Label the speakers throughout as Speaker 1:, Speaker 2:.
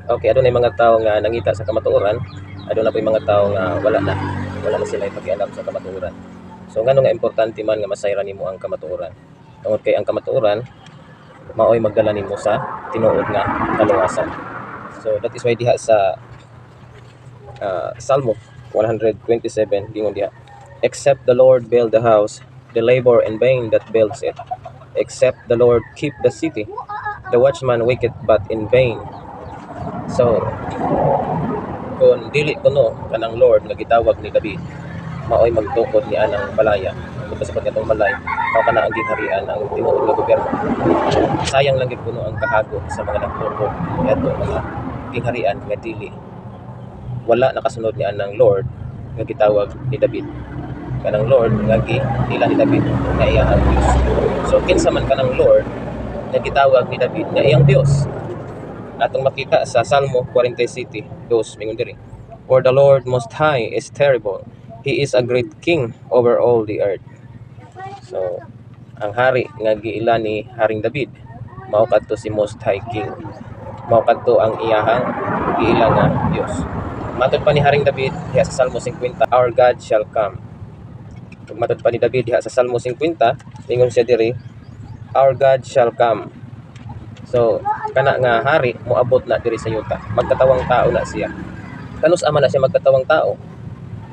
Speaker 1: Okay, adunay mga tao nga nangita sa kamatuoran, aduna poy mga tao nga wala na sila ipakialam sa kamatuoran. So ngano nga importante man nga masayran nimo ang kamatuoran? Tungod kay ang kamatuoran maoy magdala nimo sa tinuod nga kaluwasan. So that is why diha sa Salmo 127, gingon diha, "Except the Lord build the house, the labor in vain that builds it. Except the Lord keep the city, the watchman waketh but in vain." So kung dili kuno kanang Lord nga gitawag ni David maoy magtukod ni anang balaya, kung pasabot katong balay mao kana ang gingharian, ang tinuod nga gobyerno, sayang lang gyud kuno ang kahago sa mga nagtukod niadto mga gingharian nga dili wala nakasunod ni anang Lord nga gitawag ni David, kanang Lord nga giila ni David nga iya ang Dios. So kinsa man kanang Lord nga gitawag ni David nga iyang Dios? Atong makita sa Salmo 47:2, mingon diri, "For the Lord Most High is terrible. He is a great king over all the earth." So ang hari nga giila ni Haring David mao kadto si Most High King, mao kadto ang iyahang giila nga Dios. Matod pa ni Haring David diha sa Salmo 50, "Our God shall come." Ug matod pa ni David diha sa Salmo 50, ingon siya diri, "Our God shall come." So kana nga hari moabot na diri sa yuta, magkatawang tao na siya. Kanus-a man na siya magkatawang tao?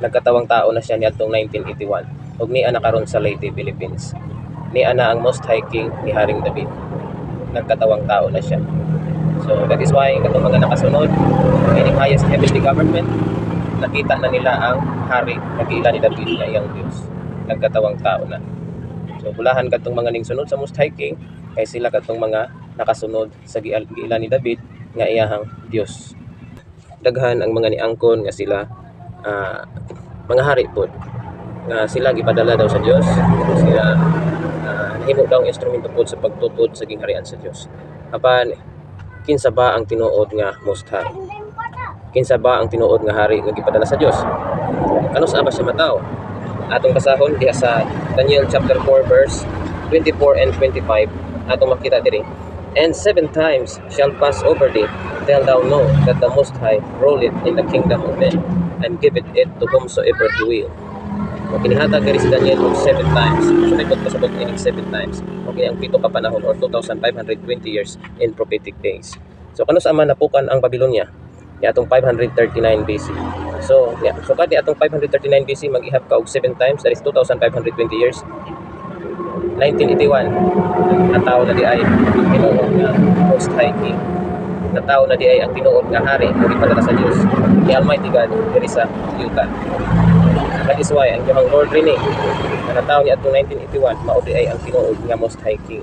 Speaker 1: Nagkatawang tao na siya niadtong 1981 ug niya na karon sa Leyte, Philippines. Niya na ang Most High King ni Haring David, nagkatawang tao na siya. So that is why katong mga nakasunod kining highest heavenly government, nakita na nila ang hari nga giila ni David nga iyang Dios, nagkatawang tao na. So bulahan kadtong mga ning sunod sa Most High King kay sila kadtong mga nakasunod sa giila ni David nga iyahang Dios. Daghan ang mga niangkon nga sila mga hari pod, nga sila gipadala daw sa Dios, sila nahimo daw ang instrumento pod sa pagtukod sa gingharian sa Dios. Apan kinsa ba ang tinuod nga Most High? Kinsa ba ang tinuod nga hari nga gipadala sa Dios? Kanus-a ba siya matawo? Atong basahon diha sa Daniel chapter 4 verse 24 and 25. Atong makita diri, "And seven times shall pass over thee till thou know that the Most High ruleth in the kingdom of men and giveth it to whomsoever he will." So, kinihatag diri si Daniel og seven times. So may pasabot ining seven times. Okay, ang 7 ka panahon or 2,520 years in prophetic days. So kanus-a man napukan ang Babylonia? Niadtong 539 BC. So, yeah, so kada atong 539 BC mag-ihap ka og 7 times, that is 2,520 years. 1981, natawo na diay ang tinuod nga Most High King. Natawo na diay ang tinuod nga hari nga gipadala sa Dios ni Almighty God diri sa yuta. That is why ang iyang Lord Rene nga natawo ni atong 1981 mao diay ang tinuod nga Most High King.